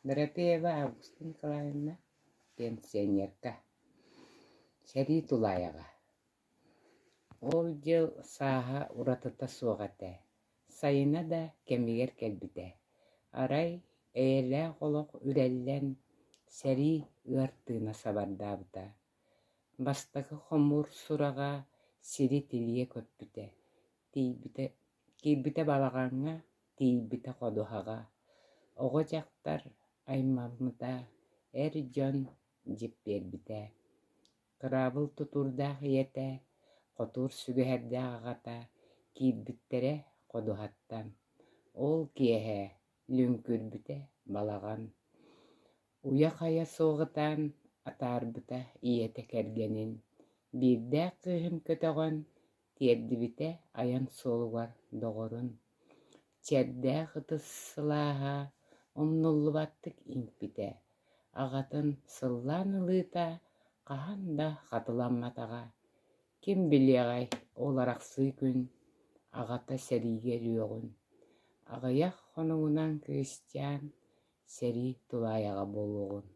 Дорофеева Августа Николаевна, пенсионерка, сэрии тулаайаҕа. Ол дьыл сааһа уратыта суох этэ, сайына да кэмигэр кэлбитэ. Арай эйэлээх олох үрэллэн, сэрии ыар тыына сабардаабыта. Бастакы хомуур сураҕа сири тилийэ көппүтэ, тиийбитэ, киирбитэ балаҕаҥҥа, тиийбитэ ходуһаҕа. Оҕо-дьахтар аймаммыта, эр дьон дьиппиэрбитэ. Кыраабыл тутуурдаах ийэтэ, хотуур сүгэһэрдээх аҕата киирбиттэрэ ходуһаттан. Ол киэһэ лүҥкүрбүтэ балаҕан. Уйа-хайа суоҕутаан атаарбыта ийэтэ кэргэнин, биирдээх кыыһын көтөҕөн, тиэрдибитэ айан суолугар доҕорун. Чэрдээх ытыс сылааһа умнуллубаттык иҥпитэ, аҕатын сыллаан ылыыта хаһан да хатыламматаҕа. Ким билиэҕэй, ол арахсыы күн аҕата сэриигэ өлүөҕүн. Аҕыйах хонугунан кыысчаан сэрии тулаайаҕа буолуоҕун.